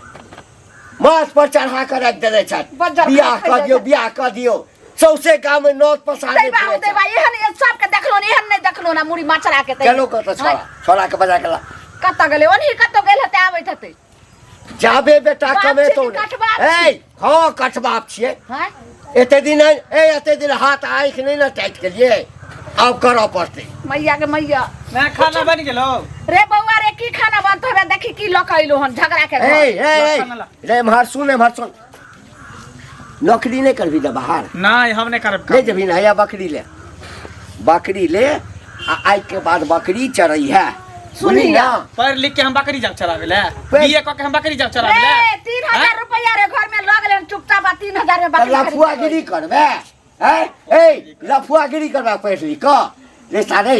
Speaker 1: माथ पर चढ़ा कऽ राखि देने छथि
Speaker 3: बज्जर
Speaker 1: बियाह
Speaker 3: खाइ
Speaker 1: कऽ
Speaker 3: जाइ
Speaker 1: दियौ
Speaker 3: छै।
Speaker 1: बियाह कऽ दियौ सौंसे गाममे नौत पसारने
Speaker 3: दैबा
Speaker 1: फिरै
Speaker 3: हो दैबा एहन एहन सबके देखलो ने एहन नहि देखलो ना मुड़ी मचरा के
Speaker 1: छै। गेलो कतऽ छोड़ा छोड़ा के बजा के ला
Speaker 3: कतऽ गेलै ओनही कतऽ गेल हेतै आबैत हेतै
Speaker 1: जाबे बेटा
Speaker 3: बाप
Speaker 1: कमेतौ
Speaker 3: छी कि
Speaker 1: नहि।
Speaker 3: कठबाप
Speaker 1: ए
Speaker 3: छी?
Speaker 1: हँ कठबाप छियै
Speaker 3: हैं
Speaker 1: एते दिन ए एते दिन हाथ आँखि नहि ने टाइट केलियै आब करऽ पड़तै
Speaker 3: मैया के मैया
Speaker 2: मैं खाना बनि गेलो
Speaker 3: रे बौआ रे की खाना बनतो रे देखी की लऽ के अइलो हन झगड़ा के घर।
Speaker 1: ए ए
Speaker 2: खाना ला।
Speaker 1: ए रे एम्हर सुन एम्हर सुन नौकरी नहि करबी तऽ बाहर
Speaker 2: नहीं हम नहीं करब
Speaker 1: नहि
Speaker 2: काम।
Speaker 1: जेबही ने हैया बकरी ले बकरी ले आ आइ के बाद बकरी चरै है सुनी ना
Speaker 2: पढ़ लिख के हम बकरी जाब चरावे ले
Speaker 1: पढ़-
Speaker 2: बीए क के हम बकरी जाब चरावे
Speaker 3: रे
Speaker 2: ले
Speaker 3: 3000 रुपया रे घर में लग गेलै चुपचाप आ 3000 में
Speaker 1: तऽ
Speaker 3: बकरी खरीद
Speaker 1: लफुआगिरी करबे हैं ए लफुआगिरी करबे पढ़ि लिख कऽ रे सारे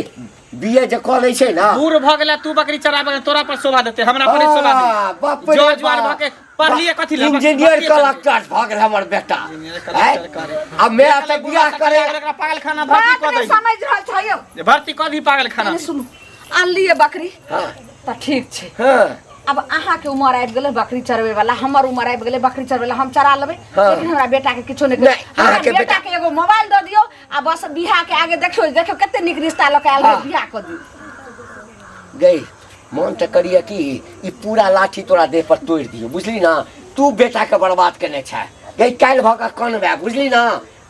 Speaker 1: बीए जे कऽ लै छै ना
Speaker 2: बूढ़ भ गेला तू बकरी चरावे ले, तोरा पर शोभा देते हमरा पर नहीं शोभा
Speaker 1: हाँ, बाप
Speaker 2: दे
Speaker 1: रे
Speaker 2: जो ज्वार
Speaker 1: बाप।
Speaker 2: भ के पढ़लिए कथी ले
Speaker 1: इंजीनियर कलेक्टर भऽ गेल हमर बेटा
Speaker 2: इंजीनियर
Speaker 1: हैं?
Speaker 2: कलेक्टर करे।
Speaker 1: आ मैं तऽ बियाह करे
Speaker 2: एकरा पागल खाना भर्ती
Speaker 3: बात
Speaker 2: कऽ
Speaker 3: नहीं
Speaker 2: दही
Speaker 3: समझ रहल छ यौ
Speaker 2: भर्ती कऽ दी पागल खाना
Speaker 3: एने सुनू आनलिए बकरी
Speaker 1: हाँ
Speaker 3: तऽ ठीक छै
Speaker 1: हाँ
Speaker 3: अब अहाँके उमर आबि गेलै बकरी चरबै वाला हमर उमर आबि गेलै बकरी चरबै वाला हम चरा लेबै
Speaker 1: हाँ।
Speaker 3: लेकिन हमरा बेटा के किछो नहि
Speaker 1: नहि,
Speaker 3: हमरा
Speaker 1: अहाँके
Speaker 3: बेटा
Speaker 1: बेटा-
Speaker 3: के एगो मोबाइल दऽ दियौ आ बस बियाह के आगे देखियौ देखियौ कते नीक रिश्ता लऽ के आयल है
Speaker 1: हाँ।
Speaker 3: बियाह कऽ दियौ
Speaker 1: गई मन तऽ करिए कि ई पूरा लाठी तोरा देह पर तोड़ि दियौ बुझली ना तू बेटाके बर्बाद केने छै गई काल्हि भऽ कऽ कनबे बुझली ना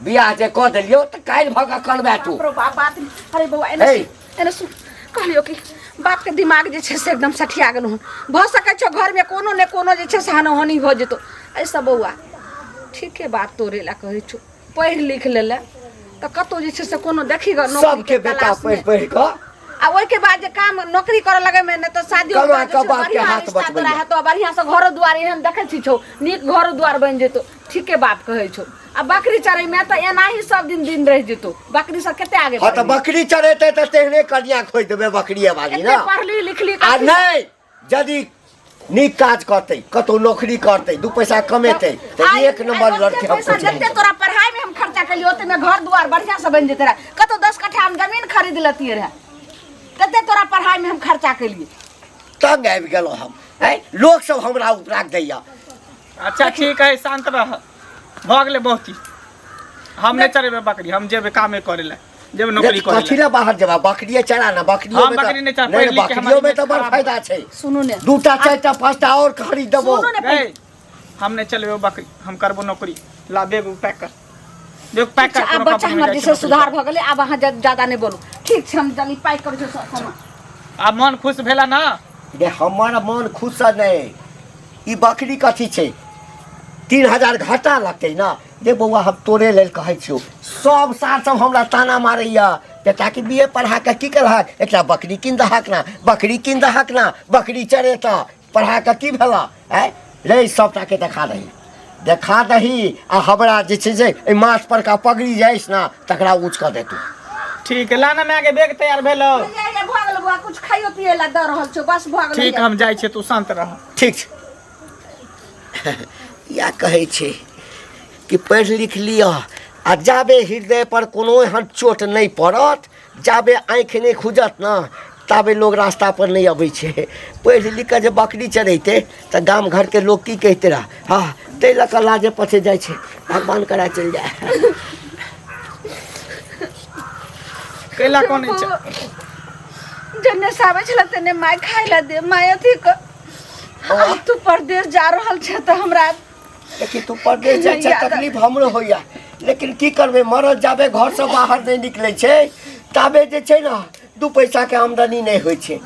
Speaker 1: बियाह जे कऽ देलियौ तऽ काल्हि भऽ कऽ कनबे तू
Speaker 3: बाप रो बाप बात अरे बौआ एने
Speaker 1: हे।
Speaker 3: सुन, एने सुन कहलियौ कि बाप के दिमाग जे छै से एकदम सठिया गेलहुँ हन भऽ सकै छौ घरमे कोनो ने कोनो जे छै से हनोहनी भऽ जेतौ एहिसँ बौआ ठीके बात तोरे लए कहै छौ पढ़ि लिख लेले तऽ कतहु जे छै से कोनो देखी गऽ नौकरीके
Speaker 1: सबके बेटा
Speaker 3: तलाशमे।
Speaker 1: पढ़ि पढ़ि कऽ
Speaker 3: आ ओहिके बाद जे काम नौकरी करऽ लगे में नहि तऽ शादी
Speaker 1: कमा कऽ बापके हाथ
Speaker 3: तोरा
Speaker 1: बचबैया।
Speaker 3: हेतौ बढ़िआँ से घरो दुआर एहन देखै छी छौ नीक घरो दुआर बनि जेतौ ठीके बाप कहै छौ आ बकरी चरैमे तऽ एनाही सब दिन दिन रहि जेतौ बकरी सब कते आगे
Speaker 1: हँ तऽ
Speaker 3: बढ़ि
Speaker 1: बकरी चरेतै तऽ तेहने कनिया खोजि देबै बकरिए बाली
Speaker 3: एते
Speaker 1: ना
Speaker 3: पढ़ली लिखली
Speaker 1: आ
Speaker 3: कथी
Speaker 1: नहि यदि नीक काज करतै कतहु नौकरी करतै दू पैसा कमेतै तऽ
Speaker 3: आइ-
Speaker 1: एक नंबर
Speaker 3: आइ ओते
Speaker 1: लड़की हम
Speaker 3: पैसा
Speaker 1: खोजने
Speaker 3: जते तोरा पढ़ाई में हम खर्चा केलियै ओते में घर दुआर बढ़िया से बनि जेते रहे कतौ 10 कट्ठा हम जमीन खरीद लेतियै रहे तते तोरा पढ़ाई में हम खर्चा केलियै
Speaker 1: तंग आबि गेलहुँ हम आँय लोक सब हमरा उपराग दैया
Speaker 2: अच्छा ठीक है शांत रह भऽ गेलै बहुत ही हम नहि चरेबै बकरी हम जेबै कामे करै लए जेबै नौकरी करै
Speaker 1: कथी
Speaker 2: लए
Speaker 1: लए बाहर जेबा बकरिए चरा ना बकरियो
Speaker 2: हम
Speaker 1: में तऽ-
Speaker 2: बकरी नहि चरा,
Speaker 1: नहि,
Speaker 2: पढ़ि लिख के हमर
Speaker 1: बकरियो में तऽ
Speaker 2: इमेज
Speaker 1: बड़
Speaker 2: खराब
Speaker 1: फायदा छै
Speaker 3: सुनू ने
Speaker 1: दूटा चारिटा पाँचटा आओर खरीद देबो
Speaker 3: सुनू ने
Speaker 2: गै, हम नहि चलेबै बकरी हम करबो नौकरी ला बैग उग पैक कर बैग पैक कर
Speaker 3: अच्छा, आब
Speaker 2: कोनो
Speaker 3: बच्चा
Speaker 2: कंपनी में
Speaker 3: हमर
Speaker 2: जाइ
Speaker 3: जे
Speaker 2: छै
Speaker 3: छै
Speaker 2: नौकरी
Speaker 3: सुधार
Speaker 2: करे।
Speaker 3: भऽ गेलै आब अहाँ ज्यादा नहि बोलू ठीक छै हम जल्दी पैक करै छियै सब सामान
Speaker 2: आब मन खुश भेला ना
Speaker 1: रे हमर मन खुश नहि ई बकरी कथी छै 3000 घाटा लगतै ने रे बौआ हम तोरे लेल कहै छियौ सब सार सब हमरा ताना मारैया बेटाके बी ए पढ़ा कऽ की केलहक एकटा बकरी कीन दहक ना बकरी कीन दहक ना बकरी चरेतऽ पढ़ा कऽ की भेलऽ आँय रे सबटाके देखा दही देखा दही आ हमरा जे छै से एहि माथ परका पगड़ी जे अछि ने तकरा ऊँच कऽ देतू
Speaker 2: ठीक है लाना माय के बैग तैयार भेलो
Speaker 3: ये ये भऽ गेल बौआ कुछ खाइयो पिए ला दऽ रहल छौ बस भऽ गेल
Speaker 2: ठीक हम जाइ छियै तू शांत रह
Speaker 1: ठीक छै इएह कहै छै कि पढ़ि लिख लिअ आ जाबे हृदय पर कोनो एहन चोट नहि पड़त जाबे आँखि नहि खुजत ने ताबे लोग रास्ता पर नहि अबै छै पढ़ि लिख कऽ जे बकरी चढ़ैतै तऽ गाम घरके लोग की कहिते रहए हँ ताहि लऽ कऽ लाजे पछे जाइ छै भगवान करा चलि जाय
Speaker 2: कैला कोन छै
Speaker 3: जन्ने से आबै छलै तन्ने माय खाय ला दे माय अथी क आब तू परदेश जा रहल छै तऽ हमरा
Speaker 1: देखी तू परदेश जाइ छै तकलीफ हमरो होइया लेकिन की करबै मरद जाबे घरसँ बाहर नहि निकलै छै ताबे जे छै ने दू पैसाके आमदनी नहि होइ छै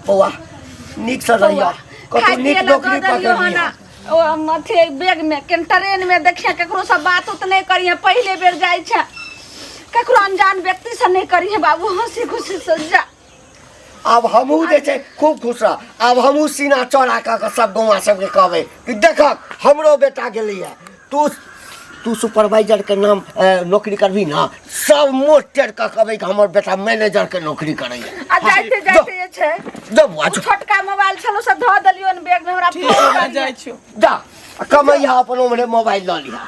Speaker 1: बौआ नीकसँ रहिया कतहु
Speaker 3: खाय
Speaker 1: नीक
Speaker 3: पिए ला
Speaker 1: नौकरी
Speaker 3: दऽ देलियौ
Speaker 1: पकड़ि
Speaker 3: हन
Speaker 1: लिहऽ।
Speaker 3: ओ अथी बैग में केन ट्रेन में देखिए केकरो से बात उत नहीं करिए पहले बेर जाइ छै केकरो अनजान व्यक्ति से नहीं करिए बाबू हंसी खुशी से जा
Speaker 1: आब हमहूँ जे छै खूब खुश रह आब हमहूँ सीना चौड़ा कऽ कऽ सब गौआ सबके कहबै कि देखक हमरो बेटा गेलैए तू तू सुपरवाइजर के नाम नौकरी करबी ना सब मोट टेढ़ कऽ कहबै कि हमर बेटा मैनेजर के नौकरी करैए
Speaker 3: आ जाइते जाइते जे छै
Speaker 1: जा बौआ
Speaker 3: ओ छोटका मोबाइल छलो से धऽ देलियो ने बैग में हमरा
Speaker 2: ठीक
Speaker 3: फोन
Speaker 2: है
Speaker 3: करिहे।
Speaker 2: जाइ छियौ
Speaker 1: जा आ कमैहा अपन उम्हरे मोबाइल लऽ लिहा